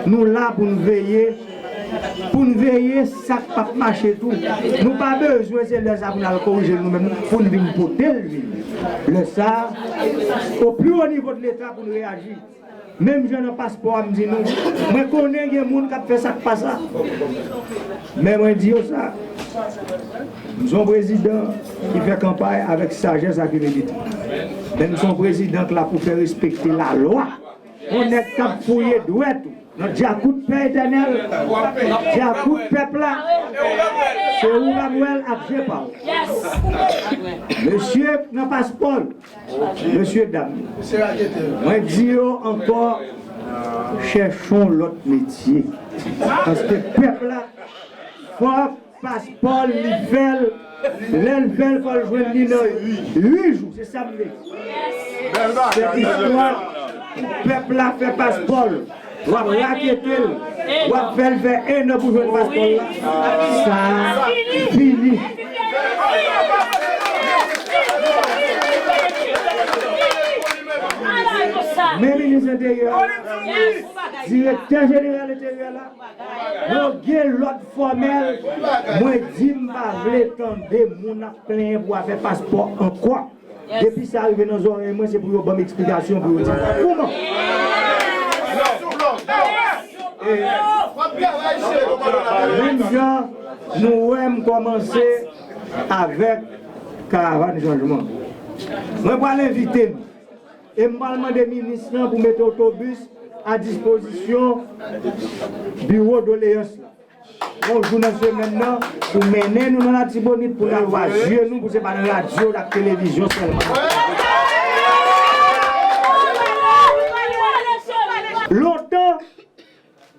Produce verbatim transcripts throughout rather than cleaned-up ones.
Nou la pou n veye, pou n veye sa k p ap mache tou. Nou pa bezwen se lè sa pou n al korije l nou menm, pou n vin pote l vini. Lè sa, o pli wo nivo de Leta pou n reyaji. Menm jan nan paspò a, m di nou, mwen konnen gen moun k ap fè sa k pa sa. Men mwen di yo sa, m se yon prezidan ki fè kanpay avèk sajès ak imilite. Men m se yon prezidan k la pou fè respekte lalwa. Yon nèg k ap fouye dwèt ou nan djakout Pè Etènèl, djakout pèp la, se ou Ramwèl ak je pa w. Mesye nan paspò l, mesye dam, mwen di yo ankò, chèche yon lòt metye. Paske pèp la, fòk paspò l, li fè l, lè l fè l, fò l jwenn li nan uit jou. Se sa m vle di. Se istwa pou pèp la fè paspò l. W ap rakete l, w ap fè l fè en an pou jwenn paspò l la. Sa a fini. Men minis enteryè a, direktè jeneral enteryè la, yo gen lòd fòmèl. Mwen di m pa vle tande moun ap plenyen pou afè paspò ankò. Depi sa rive nan zòrèy mwen, se pou yo ban m eksplikasyon, pou yo di m kouman. E menm jan nou wè m kòmanse avèk karavàn chanjman, mwen pral envite nou. E m pral mande minis lan pou mete otobis a dispozisyon biwo doleyans la. Yon jou nan semèn nan, pou mennen nou nan Latibonit, pou n al wè zye nou, pou se pa nan radyo ak televizyon sèlman. Lontan,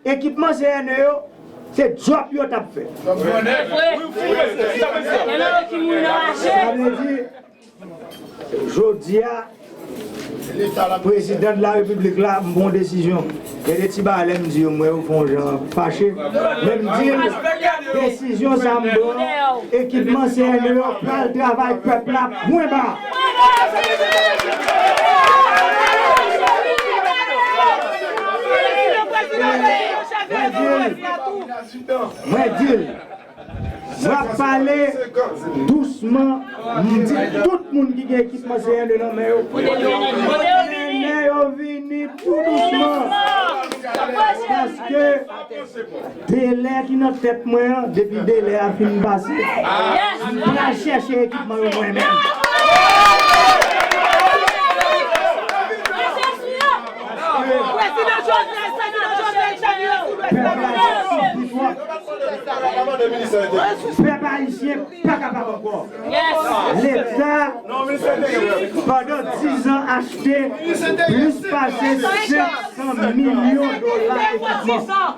ekipman C N E yo, se djòb yo t ap fè. Sa vle di, jodi a, prezidan de la repiblik la, m pran yon desizyon. Gen de ti bagay lè m di yo, m wè yo fè yon jan fache. Men m di l, desizyon sa m pran, ekipman C N E yo pral travay pèp la, pwen ba. Mwen di l, mwen di l, m ap pale dousman, m di tout moun ki gen ekipman C N E nan men yo, mennen yo vini tou dousman. Paske delè ki nan tèt mwen an, depi delè a fin pase, m pral chèche ekipman yo mwen menm. Prezidan Jovenel, prezidan Jovenel, change sou lwès la. Pèp ayisyen pa kapab ankò. Leta, pandan diz an, achte plis pase senk san milyon dola ekipman.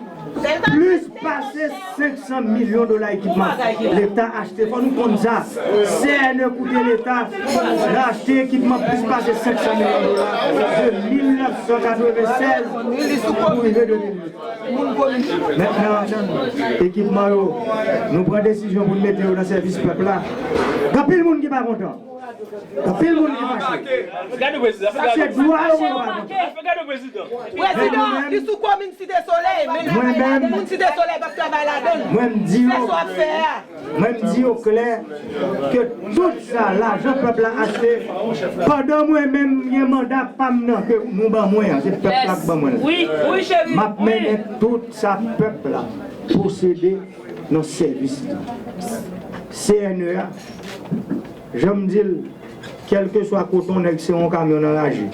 Plis pase senk san milyon dola ekipman. Leta achte, fò nou konn sa. C N E koute Leta nan achte ekipman plis pase senk san milyon dola de mil nèf san katreven sèz pou rive de mil uit. Mentnan, ekipman yo, nou pran desizyon pou n mete yo nan sèvis pèp la. Gen anpil moun ki pa kontan. Gen anpil moun ki fache. Se dwa yo pou yo pa kontan. Prezidan, li sou komin Site Solèy, men mwen menm, moun Site Solèy p ap travay ladan l. Mwen m di yo, fè sa w ap fè a. Mwen m di yo klè ke tout sa lajan pèp la achte, pandan mwen menm m gen manda pa m nan ke nou ban mwen an, se pèp la k ban mwen l. M ap mennen tout sa pèp la posede nan sèvis li. C N E a, jan m di l, kèlkeswa kote w nèg se yon kamyon nan raje,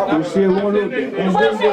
ou se yon lodè, yon bondye,